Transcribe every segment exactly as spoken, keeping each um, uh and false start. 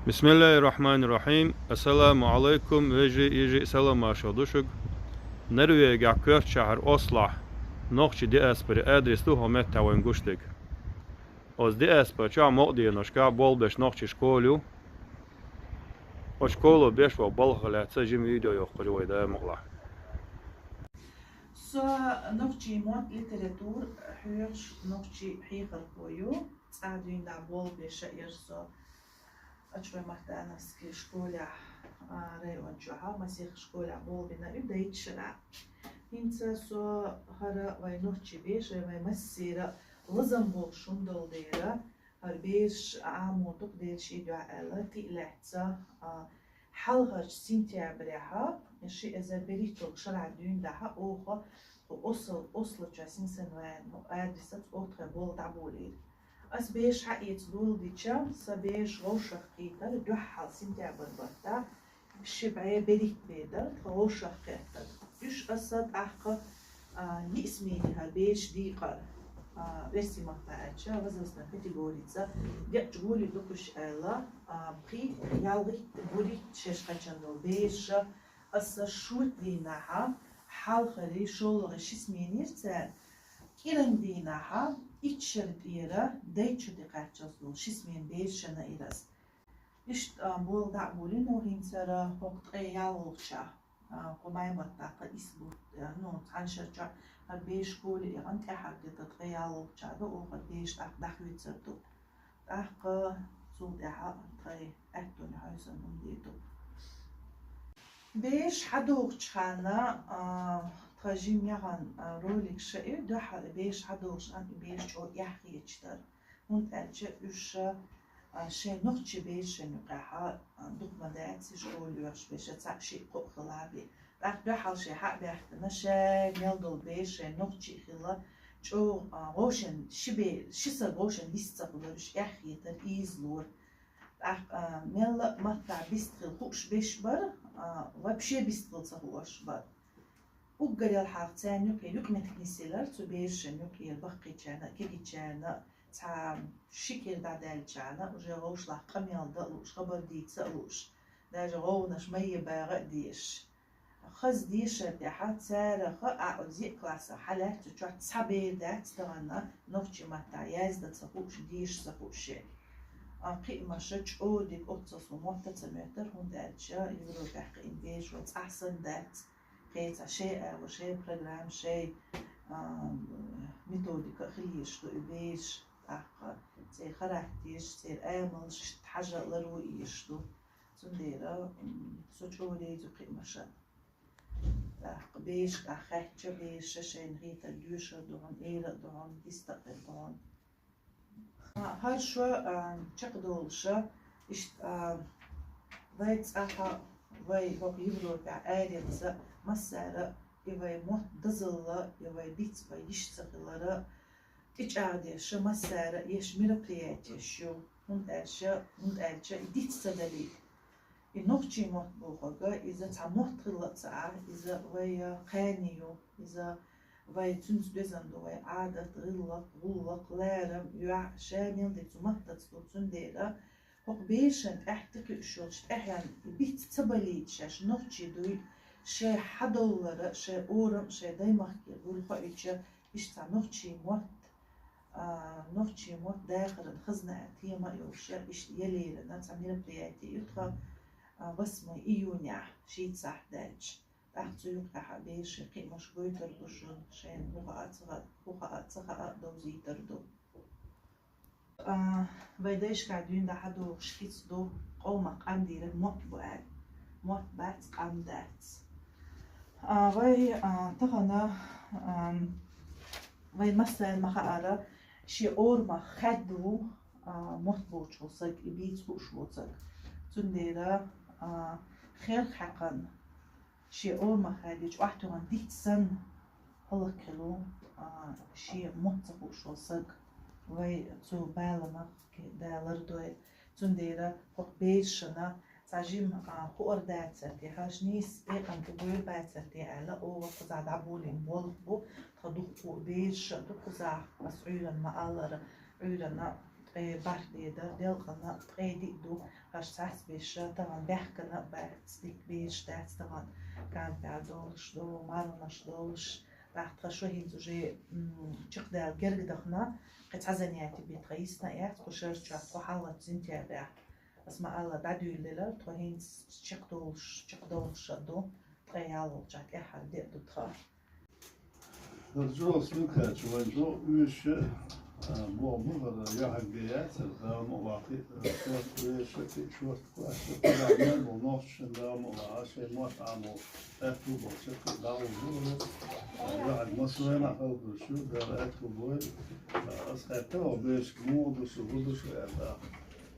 Бисмиллахир-рахманир-рахим. Ассаламу алайкум, вежи, ижи, салам-маршал ду шуга. Норвегехь, коьртачу шахьар Ослохь нохчийн диаспоран адрес ду хӀокху меттехь вайна гуш дерг. Оцу диаспоран чохь мукъа деношкахь болх беш нохчийн школа ю. Оцу школо беш болу балхах лаьцна жима видео йоккхур ю вай, Дала мукъ лахь. Со нохчийн мотт, литература хьоьхуш нохчийн хьехархо ю. ЦӀа дуьйна болх беш а яра со. Ачу вай Мартановский школехь, а, район чохь, масех школехь болх бина ю дайчу шарахь. ХӀинца со хӀара вай нохчийн бешара, вай массеран лазам болуш хӀума долу дела, хӀара бераш Ӏамо дукха дела шен дуьхьа аьлла, кхин а лаьцна, а, хьалхарчу сентябрехь, ши эзар берхӀитталгӀа шарахь дуьйна дахьа оха кху Осл-, Ослочохь Синсенвайн адресаца оха тхайн болх дӀаболийра. Ас бераш хьаэца доладича, сан бераш вовшахкхийтара дуьххьал сентябрь баттахь, ши бӀе берхӀитта бер дара тхан вовшахкхетта. Уьш аса тӀаккха, а, йиъ смени хӀара бераш дийкъара, а, оьрсийн маттахь аьлча, возрастной категорица, декъачу гулий ду кхуьш аьлла, а, пхийтта, ялхитта, бурхӀитта шераш кхаьчна долу бераша аса шорта дийнахьа, хьалхарий, шолгӀа ши сменера цара, кӀиран дийнахьа, итт шарна тӀера, дайчу тӀе кхаччалц долу ши смена берашна ира аса. Иштта, а, болх дӀа а болийна хӀинцара хӀокху ткъе ялхалгӀачохь, а, кху май баттахь исс бу, а, ну, цхьана шарчохь хӀара бераш школе а яхана, тӀаьхьара де тӀе ткъе ялхалгӀачохь ду, оха бераш тӀаккха дӀахоьцур ду. ТӀаккха цул тӀаьхьа тхайн аьттонна хьаьвсина хӀума дийр ду. Бераш хьадогӀучу хенахь, а, тхан жимма яхана, а, ролик ша ю, дуьххьара бераш хьадогӀуш хенахь и бераш чӀогӀа эхь хеташ дара. ХӀунда аьлча уьш, а, шайн нохчийн берашна юкъахь, а, дукха ма дац и школе лоьхуш бераш, цхьаъ шиъ кхоъ хилла бен. ТӀаккха дуьххьал шайн хьа а баьхкина, шайн мел долу бераш шайн нохчий хилла, чӀогӀа, а, вовшен ши бе-, ши саг вовшен йист ца хуьлура, уьш эхь хетара, ийзалора. ТӀаккха, а, мелла а маттахь бистхила хууш берш бара, а, вообще бистхила ца хууш бара. Уггар ял хьалха царна юкъе юкъаметтиг нисъелара цу берашна юкъера баккхийчарна а, кегийчарна а, цхьа ши кӀира дӀадаьллачарна а, уже вовшахтохь къамел дан а лууш, хабар дийца а лууш, даже гӀовгӀанаш ма е багӀа а дезаш. Хаза дешар тӀехь царах а, оцу зеа классах хьалаьцна чохь цхьа бер дац тахана нохчийн маттахь яздан ца хууш, деша ца хууш. А, кхиамаша чӀогӀа дика оццул мотт а ца моьттура, хӀунда аьлча Европехь кхиъна бераш вайн цӀахь санна дац. Кхечахь шайн агӀо, шайн программа, шайн, а, методика а хила езаш ду и бераш. ТӀаккха церан характераш, церан амалш хьажа ларво езаш ду. Цундела, м, со чӀогӀа реза ю кхиамашна. ТӀаккха бераш тӀехь хаьттича, бераша шайна хетарг доьшур ду хьуна, эр а ду хьуна, дистхир ду хьуна. А, хӀара шо, а, чекхдолуша, иштта, а, вай цӀахь, вай хӀокху Европехь, аренца массара и вай мотт дозалла, и вай диц вай йиш ца хилара тӀечӀагӀдеш массара еш мероприятеш ю, хӀунда аьлча, хӀунда аьлча и диц ца далийта. И нохчийн мотт бохург, иза цхьа мотт хилла а ца Ӏа, иза вай кхаьни ю, иза вай цуьнца доьзна ду вай Ӏадат, гӀиллакх, гӀуллакх, ларам, юьхь, ша мел дерг цу маттаца ду, цундела хӀокху берашна тӀаьхьа тӀекхуьуш йолчу тӀаьхьенна и диц ца балийта шаьш нохчий дуй, шайн хьадовлара, шайн орам, шайн даймахке гур хоуьйтуш, иштта цхьа нохчийн мотт, а, нохчийн мотт дахаран хазна тема а йолуш, иштта ялерана цхьа мероприяти ю тхан, а, восьмое июнехь шийтта сахьт даьлча. ТӀаккха цу юкъахь берашна кхиамаш гойтур ду шуна, шайна хӀун хаа а ца хаа, хӀун хаа а ца хаа а довзийтур ду. А, вай дайшкахь дуьйна дӀахьадогӀуш кица ду, къомах къам дийриг мотт бу аьлла. Мотт бац, къам дац. А, вай, а, тахана, ам, вай массарна ма-хаара, шен орамах хаьдда ву, а, мотт боцуш волу саг, и бийца хууш волу саг. Цундела, а, хелха хьаькхна, шен орамах хаьддича, охьатуьгӀна диц санна, хӀаллакьхилла ву, а, шен мотт ца хууш волу саг. Вай цу баланах Дала лардойла. Цундела хӀокху берашна цхьа жима, а, хуур дацара те, хӀорш нийса экъан тӀе гойр бацара те аьлла, оха кхузахь дӀаболийна болх бу, тхан дуккха бераш а ду кхузахь, ас Ӏуьйранна ма-аллара, Ӏуьйранна Ткъе бархӀ бедар, делкъана ткъе диъ ду, хӀара цхьацца беша, тахана баьхкана бац, дика беша дац тахана, кампӀа долаш ду, марханаш долаш, тӀаккха тха шо хӀинца уже, м, чакхдаьлла герга дахана, кхы цхьа занятие бе тха йисна яц, кху шера чохь, кху хьалхарчу сентябрехь. Ас ма-аллара, дӀадуьйладелара, тхо хӀинца чакхдолуш, чакхдолуш а ду, ткъе ялхалгӀачохь тӀаьххьара де а ду тхан. ХӀара чӀогӀа смекача вайн чӀогӀа оьшуш, а, боху бу хӀара яхьаг бен яцара, Дала ма ваккхи, а, шорта вешан, шорта класса, кхидӀа мел болу нохчашна Дала ма ваха, шайн мотт Ӏамо аьтту болчу, дӀавуллу, а, яхьаг массо а вайна халкъаш ю, Дала аьтту бойла. А, ас хаьттира вай бешка, муха ду шу, хӀун ду шу аьлла.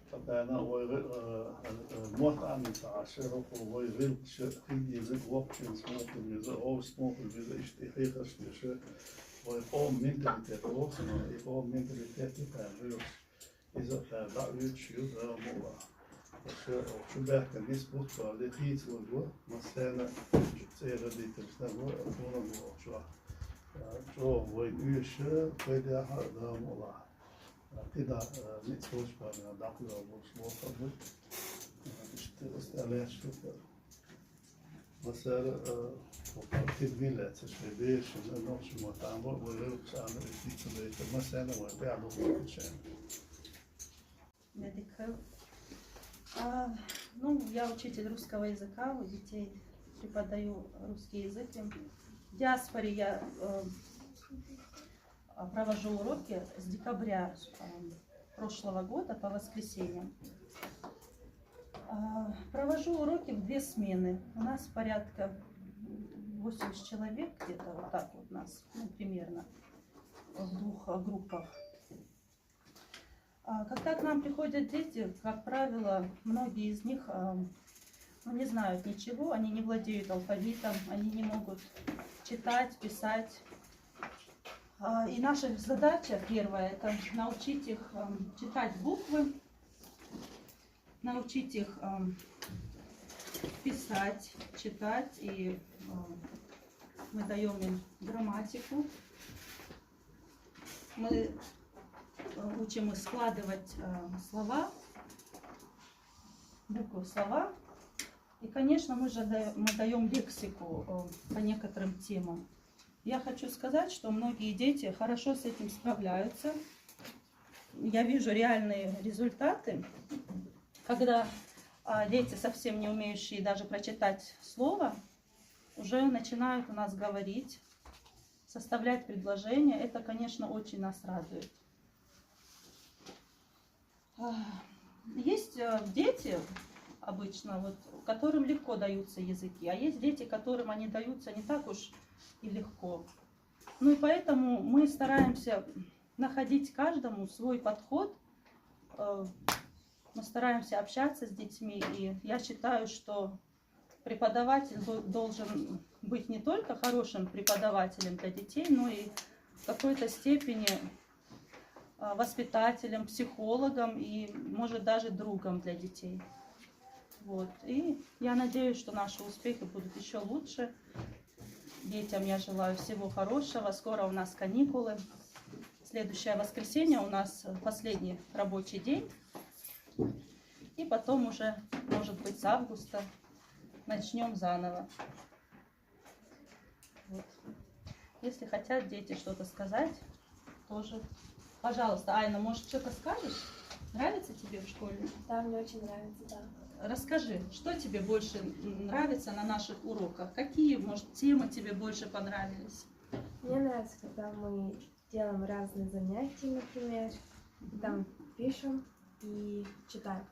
Ткъа баьхна вай, э, э, мотт Ӏамийта Ӏаш, хӀокхо вай гӀиллакхаш хила деза, воккхачуьнца муха хила веза, овцаца муха хила веза, иштта и хьехарш деш, вай къоман менталитет воху, и къоман менталитет и кхаьржа йолуш. Иза а кхаьржа дӀа а оьцуш ю, Дала ма ваха. Аша чу баьхкина нисбуттале, хийцалур бу, массарна цӀера дитарш нагу, тхуна гу чохь. ЧӀогӀа вайна оьшуш, пайдехьа а, Дала ма ваха. КхидӀа, а, ницкъ болчу паргӀат дӀакхоьхьуш болуш воккха а бу. А, иштта аса лаьтташ ду-кх. Массара, а, хӀокху кхидӀа лаьцна шайн берашна нохчийн мотт Ӏамо, вай гӀиллакхаш Ӏамор, и дика ца дайта, массарна вай тӀаьхьа духкур ду шайна. Медикал. А, ну, я учитель русского языка, у детей преподаю русский язык. В диаспоре я, э, а, провожу уроки с декабря, а, прошлого года по воскресеньям. А, провожу уроки в две смены. У нас порядка восемьдесят человек, где-то вот так вот нас, ну, примерно, в двух, а, группах. А, когда к нам приходят дети, как правило, многие из них, а, ну, не знают ничего, они не владеют алфавитом, они не могут читать, писать. А, и наша задача первая — это научить их, ам, читать буквы, научить их, ам, писать, читать, и, ам, мы даём им грамматику. Мы, э, учим их складывать, э, слова, буквы в слова. И, конечно, мы же да-, мы даём лексику, э, по некоторым темам. Я хочу сказать, что многие дети хорошо с этим справляются. Я вижу реальные результаты, когда, а, дети, совсем не умеющие даже прочитать слово, уже начинают у нас говорить, составлять предложения. Это, конечно, очень нас радует. А, есть, э, дети обычно, вот, которым легко даются языки, а есть дети, которым они даются не так уж и легко. Ну и поэтому мы стараемся находить каждому свой подход. Э, мы стараемся общаться с детьми, и я считаю, что преподаватель до-, должен быть не только хорошим преподавателем для детей, но и в какой-то степени, а, воспитателем, психологом и, может, даже другом для детей. Вот. И я надеюсь, что наши успехи будут ещё лучше. Детям я желаю всего хорошего. Скоро у нас каникулы. Следующее воскресенье у нас последний рабочий день. И потом уже, может быть, с августа начнём заново. Вот. Если хотят дети что-то сказать, тоже. Пожалуйста, Айна, может, что-то скажешь? Нравится тебе в школе? Да, мне очень нравится, да. Расскажи, что тебе больше нравится на наших уроках? Какие, может, темы тебе больше понравились? Мне нравится, когда мы делаем разные занятия, например, и там пишем и читаем.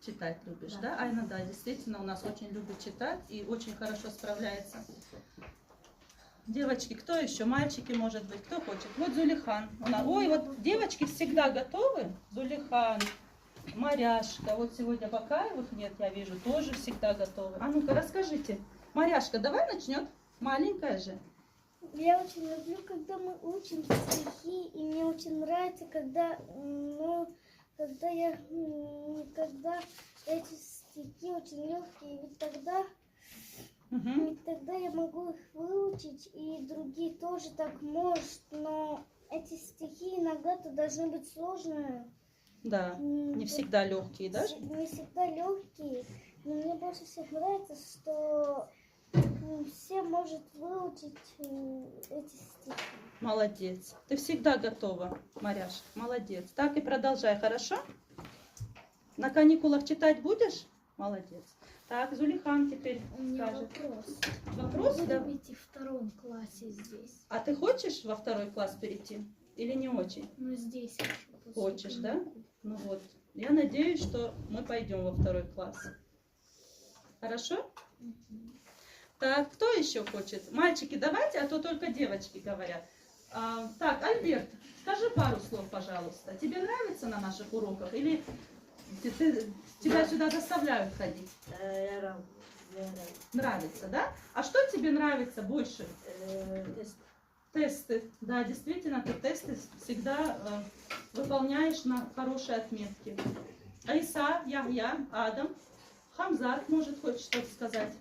Читать любишь, да? Да. Айна, да, действительно, у нас очень любит читать и очень хорошо справляется. Девочки, кто ещё? Мальчики, может быть, кто хочет? Вот Зулихан. Она, ой, вот девочки всегда готовы. Зулихан, Маряшка. Вот сегодня Бакаевых нет, я вижу, тоже всегда готовы. А ну-ка, расскажите. Маряшка, давай начнёт. Маленькая же. Я очень люблю, когда мы учим стихи, и мне очень нравится, когда, м, ну, когда я, м, когда эти стихи очень легкие, ведь тогда, Мгм. ведь тогда я могу их выучить, и другие тоже так могут, но эти стихи иногда-то должны быть сложные. Да, М, не всегда легкие, да? Не всегда легкие. Но мне больше всех нравится, что м, все может выучить м, эти стихи. Молодец. Ты всегда готова, Маряш. Молодец. Так и продолжай, хорошо? На каникулах читать будешь? Молодец. Так, Зулихан теперь У меня скажет. Вопрос. Вопрос, да? Будем идти в втором классе здесь. А ты хочешь во второй класс перейти? Или не очень? Ну, здесь хочу. после Хочешь, да? каникул. Ну вот. Я надеюсь, что мы пойдем во второй класс. Хорошо? Мгм. Так, кто еще хочет? Мальчики, давайте, а то только девочки говорят. А, так, Альберт, скажи пару слов, пожалуйста. Тебе нравится на наших уроках или те- те- тебя сюда заставляют ходить? Э, Ярам, Ярам. Нравится, да? А что тебе нравится больше? Э, тест. Тесты. Да, действительно, ты тесты всегда э, выполняешь на хорошие отметки. Айса, Яхья, Адам, Хамзат может хоть что-то сказать.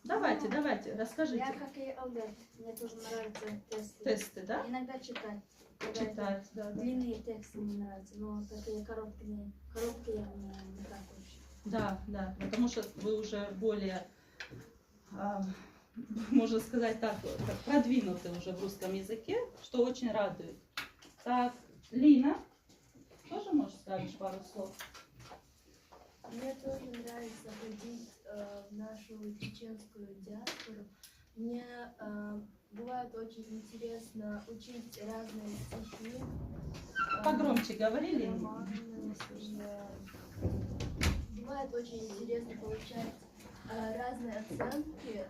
Давайте, давайте, расскажите. Я как и Альберт, мне тоже нравятся тесты. Тесты, да? Иногда читать. Когда это Читать, да, да. Длинные тексты мне нравятся, но такие короткие, короткие мне не так уж. Да, да, потому что вы уже более, а, можно сказать так, так, продвинуты уже в русском языке, что очень радует. Так, Лина, тоже, может, скажешь пару слов? Мне тоже нравится ходить э, в нашу чеченскую диаспору. Мне э, бывает очень интересно учить разные стихи. э, Погромче говори, Лина. Романы. И, э, бывает очень интересно получать э, разные оценки.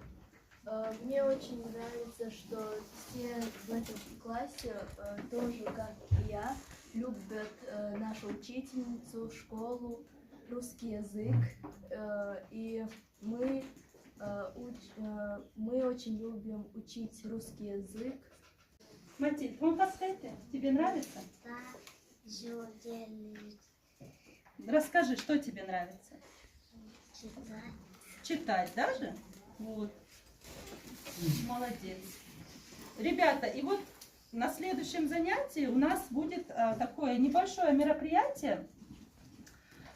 Э, Мне очень нравится, что все в этом классе э, тоже, как и я, любят э, нашу учительницу, школу, русский язык. Э, И мы, э, уч- э, мы очень любим учить русский язык. Матильд, ну подскажи, тебе нравится? Да, Жюльен Расскажи, что тебе нравится? читать. Читать даже? Вот. Молодец. Ребята, и вот на следующем занятии у нас будет а, такое небольшое мероприятие,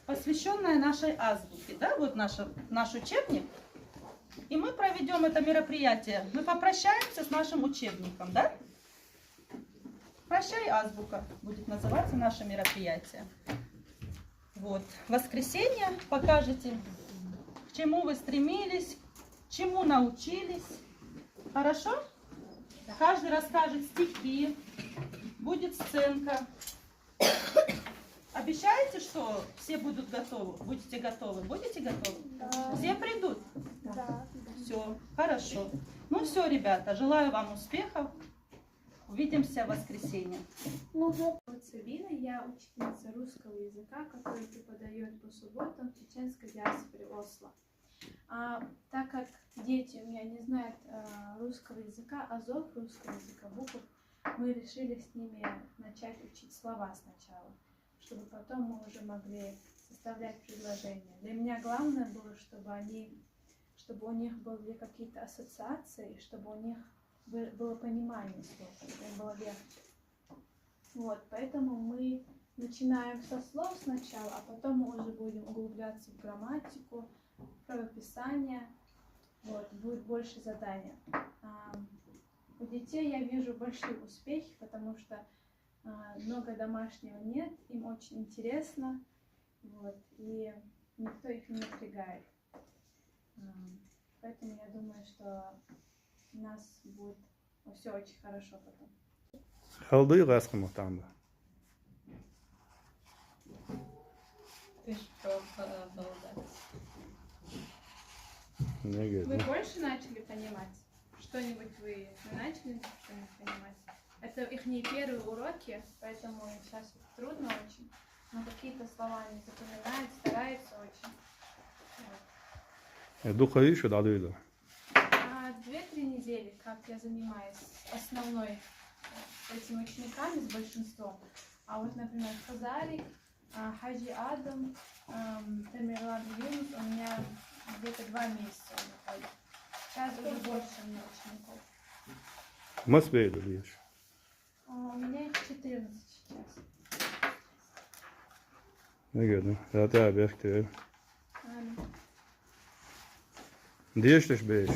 посвященное нашей азбуке. Да, вот наша, наш учебник. И мы проведем это мероприятие. Мы попрощаемся с нашим учебником, да? Прощай, азбука будет называться наше мероприятие. Вот. В воскресенье покажете, к чему вы стремились, чему научились. Хорошо? Каждый расскажет стихи, будет сценка. Обещаете, что все будут готовы? Будете готовы? Будете готовы? Все придут? Да. Все, хорошо. Ну все, ребята, желаю вам успехов. Увидимся в воскресенье. Ну вот. Вот Сабина, я учительница русского языка, которая преподает по субботам в чеченской диаспоре Осло. А, так как дети у меня не знают э, русского языка, азов русского языка, букв, мы решили с ними начать учить слова сначала, чтобы потом мы уже могли составлять предложения. Для меня главное было, чтобы они, чтобы у них были какие-то ассоциации, и чтобы у них бы- было понимание слов, чтобы им было легче. Вот, поэтому мы начинаем со слов сначала, а потом мы уже будем углубляться в грамматику, в правописание. Вот, будет больше задания. А, У детей я вижу большие успехи, потому что а, много домашнего нет, им очень интересно, вот, и никто их не напрягает. А, Поэтому я думаю, что у нас будет все очень хорошо потом. Хелдуй гасхмутанда. Ты ж пробовала, да? Неге. Вы больше начали понимать? Что-нибудь вы, вы начали что-нибудь понимать? Это их не первые уроки, поэтому им сейчас трудно очень. Но какие-то слова они запоминают, стараются очень. Вот. Духа ишо дадуйло. А, Две-три недели, как я занимаюсь основной э, этими учениками с большинством. А вот, например, Хазарик, а, Хаджи Адам, эм, Тамерлан Юнус у меня где-то два месяца уже ходят. Сейчас уже больше у меня учеников. Мас бейдо биеш. А, У меня их четырнадцать сейчас. Мегаьд, да? Дала тӀаьхьа бехк тӀе. Дешдеш беш.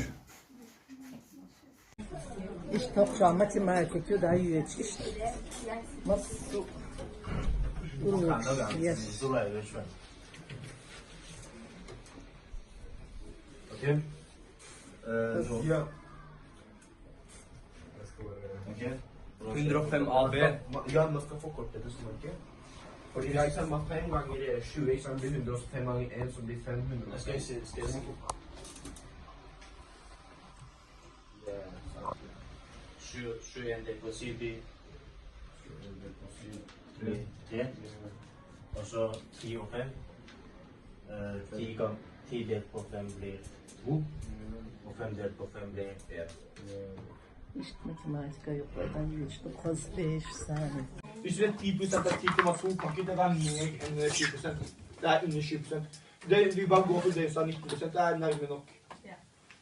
Иштта хӀокху математика ю дӀайоьдуш иштта. Массо а урокаш еш. Окей. Э, Окей. Hundertfem A B. Ма-, Jan Mustafa Korte, das ist okay. Und die Leiter macht keinen Gang in der Schuhe, ich sage, die Hundertfem Gang in eins und die fünf Hundertfem. Das ist, ist, ist. Shu, shu endi på syv blir tre. Og så ti og fem. Eh, ti gang, ti delt på fem blir to. Og fem delt på fem blir en. Isto matemática, eu vou dar isto com as vezes, sabe? Hvis du er ti prosent av ti komma to, kan ikke det være mer enn tjue prosent? Det er under tjue prosent. Det, vi bare går for det, så er nitten prosent. Det er nærme nok. Ja.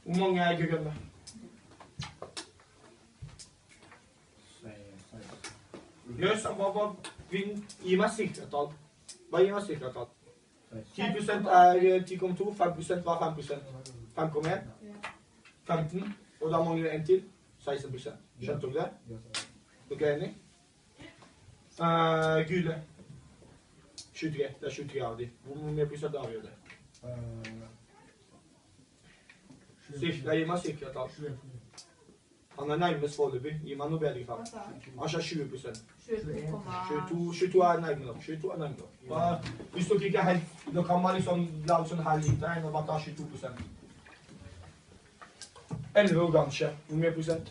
Hvor mange er grønne? Løs, hva, hva, vinn, gi meg cirka-tall. Bare gi meg cirka-tall. Ti prosent er eh, ti komma to, fem prosent, hva er fem prosent? Fem komma en? Femten, og da mangler en til. Seksten prosent. Skjønte du det? Dere er enige? Eh, gule. Tjuetre. Det er tjuetre av de. Hvor mye prosent avgjør det? Cirka, gi meg cirka-tall. Han er nærmest foreløpig. Gi meg noe bedre tall. Hva sa han? Han sa tjue prosent. Tjueto komma tjueto, tjueto er nærme nok. Tjueto er nærme nok. Hva, hvis dere ikke er helt, da kan man liksom lage sånn her litt tegn og bare ta tjueto prosent. Elleve oransje. Hvor mye prosent?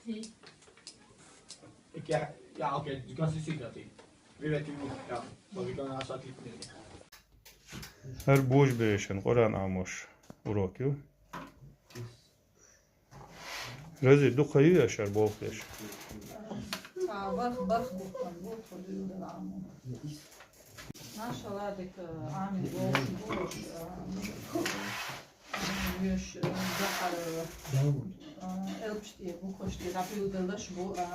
Ti. Ikke he-, ja, ok, du kan si cirka ti. Vi vet jo, ja, så vi kan ha sagt litt mer. Her borç böleşen Kur'an almış urok yok. Razi, dukha yu ya şer bol beş. Ва бах, бах бу хан, бу ху дуюлдан аму. Машалла, дика, амин, бош, бош, а, еш, а, дахар, а, элпшти, бу кошти, рабиулдалаш, бу, а, а,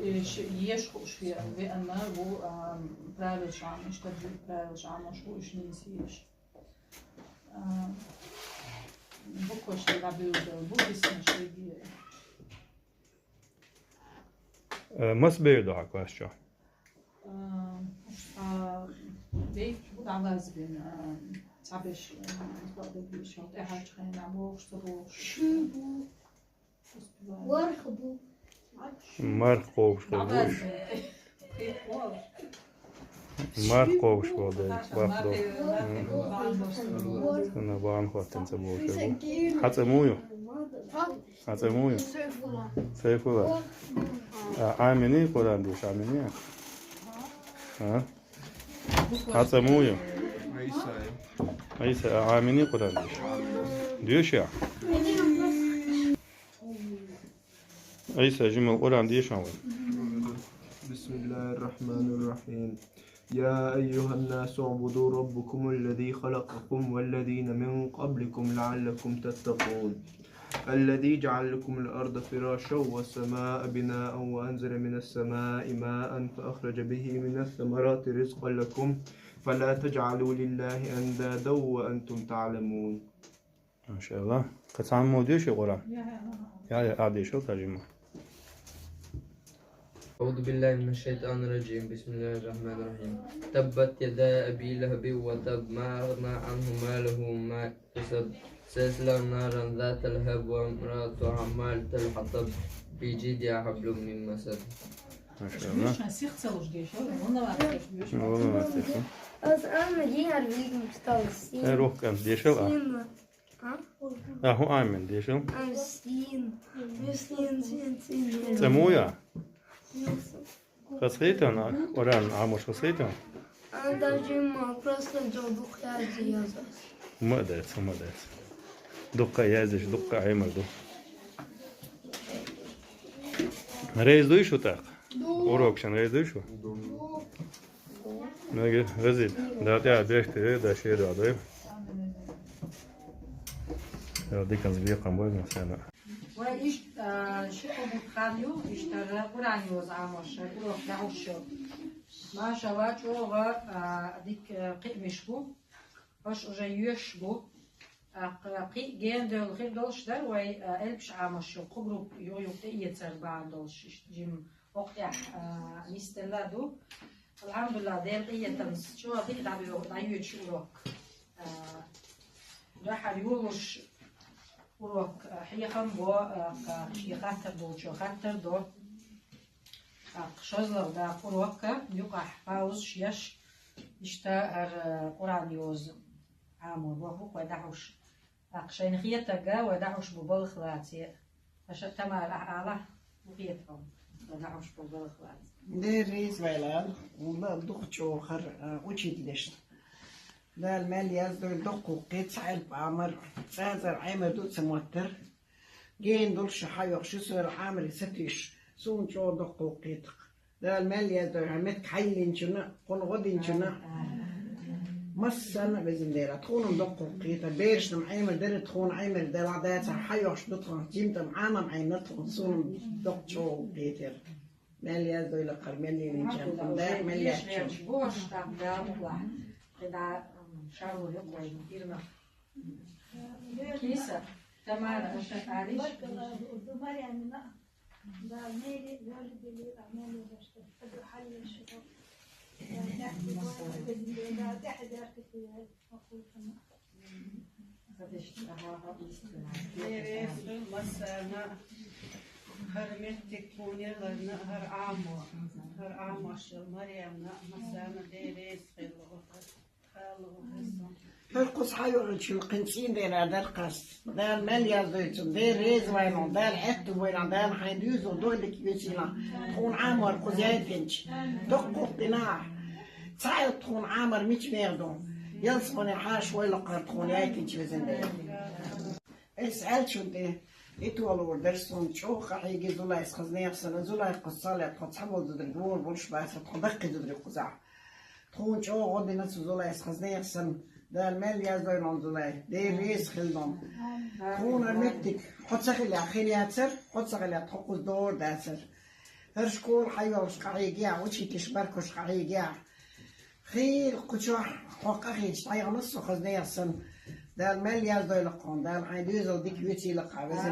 еш, еш хуш ве, ве анна, бу, а, правил шам, ишта правил шам, шу иш нин си еш. А, бу кошти, рабиулдал, бу бисмаш, иди. Э, мас бер ду хьан класс чу? Э, а, бейт бу дӀавазбина, э, цхьабеш, э, бакъдерг бийшал, тӀехьарчу хенахь бохуш, ца бохуш. Шу бу. Успеваю. ВорхӀ бу. Марх кхобуш хир бу уьш. ДӀавазбина. Марх кхобуш боху дела, бакъ ду. М. Ана бан хӀоттина ца бохуш бу. Хьан цӀе муха ю? Хьан цӀе муха ю? Сайфулла. Сайфулла. А, Ӏамийний Къуръан деш, Ӏамийний? А? Хьан цӀе муха ю? Ӏийса. Ӏийса, а, Ӏамийний Къуръан деш? Доьший? Ӏийса, жимма Къуръан дешан вай. بسم الله الرحمن الرحيم. يا أيها الناس اعبدوا ربكم الذي خلقكم والذين من قبلكم لعلكم تتقون. الذي جعل لكم الأرض فراشا والسماء بناء وأنزل من السماء ماء فأخرج به من الثمرات رزقا لكم فلا تجعلوا لله أندادا وأنتم تعلمون. Машалла. Кхин цхьаммо деший Къуръан? Я, я, я. Я, я, а, дешал тажима. أعوذ بالله من الشيطان الرجيم. بسم الله الرحمن الرحيم. تبت يدا أبي لهب وتب. ما أغنى عنه ماله وما كسب. سيصلى نارا ذات لهب وامرأته حمالة الحطب. في جيدها حبل من مسد. Машалла. Мешан сих ца луш дешал, вон лавар деш, мешан. Вон лавар деш. Аз Анна Гиар видим стал син. Э, рох кан дешал, а? Син. А? А, хӀун Ӏамийна дешал? А, син. Син, син, син. ЦӀе муха ю? Хазахетан, Къуръан Ӏамош хазахетан? А, даже ма, просто дукха язде яза. Молодец, молодец. Дукха яздеш, дукха Ӏемар ду. Реза дуй шу тӀаккха? Ду. Урок шун реза дуй шу? Ду. Мега, Разил, Дала тӀаьхьа бехк тӀе, Дала шен дуьхьа дойла. Дала диканца бекхам бойла массарна. Вай иштта, а, ши кхо бутт хан ю, иштта Къуръан йоза Ӏамош, урок дӀахьуш ю. Машалла, чӀогӀа, а, дика, а, кхиамаш бу. Хьош уже йоьш бу. ТӀаккха кхин а гена девлла хир долуш дара вай, а, элпаш Ӏамош йолу кху группа юха-юха тӀеэцар бахьана долуш, иштта жима хӀокху тӀехь, а, нисделла а ду. Алхьамдулиллах, Делан къинхетамца чӀогӀа дика дӀабоьлху, дӀайоьдуш урок. А, дуьххьара йолуш урок, а, хьехам бо, а, шен хаттар долчо хаттар до. ТӀаккха шозлагӀа дакъа урокка юкъахь паузаш еш, иштта хӀара Къуръан йоза Ӏамо боху вай дӀахьуш. ТӀаккха шайна хетарг вай дӀахьуш бу балха лаций. Аша Тамара, ахь ала, хӀун хета хьуна, вай дӀахьуш бу балха лаций? Дера реза вайла, валла дукха чӀогӀа хӀара, а, учительшна. Дала мел яздойла доккхалла кхетар, цхьа элп Ӏамар, цӀазар Ӏемар ду ца моттар. Гена долуш хьайоьхуш ю, суна Ӏамаре сатуьйсуш, суна чӀогӀа доккхалла кхетар. Дала мел яздойла, хьан меттиг хьайиллинчунна, кхунна гӀо динчунна, массарна а везан Дела, тхуна-м доккхалла кхетар, берашна-м Ӏемар дара, тхуна Ӏемар дала дацахь хьайоьхуш ду тхуна, жимма-м Ӏамам Ӏемнар тхуна, суна-м доккха чӀогӀа кхетар. Мел яздойла кхара, мел йиллинчарна, тхуна дакъа мел яздойла. Бохуш, тӀаккха Дала мукъ лахь, кхидӀа, м, шарвур юкъа вайна, ирма. Киса, Тамара, аша ариш. Дерригачу массарна хӀара меттиг тхуна яларна, хӀара Ӏамо, хӀара Ӏамош йолу Марьямна массарна Дела реза хуьлда. ХӀара кхуза хьайоьхучун кхин цӀийндена дара кхаста. Дала мел яздойла цунна, Дела реза вайна, Дала аьтту бойла, Дала хьайн доьзал дойла дика весина, тхуна Ӏамор кхуза яйтинчу. Доккхалла дина ахь. Цхьа а тхуна Ӏамар мича мегӀ ду? Ялсамане хьаша войла кхара тхуна яйтинчу везан Дела. Аса аьллачунна тӀе, и толур дара суна, чӀогӀа къахьеги Зулайс, хаза нехан санна, Зулайс кхуза ца лаьа, тхо цхьаболу зударий гора болуш бацара, тхо даккхий зударий кхузахь. Тхуна чӀогӀа гӀо дина цу Зулайс, хаза нехан санна, Дала мел яздойла Зулай, Дела реза хуьлда. Тхуна меттиг хьо ца хилахь хир яцара, хьо ца хилахь тхо кхуза догӀур дацара. ХӀара школа хьайоьхуш къахьегахь, учительш баркаллаш къахьегахь. Хийла кху чохь хьо къахьийча дӀаяхана со, хаза нехан санна. Дала мел яздойла кхунна, Дала хьайн доьзал дика вецийла кхузахь везан.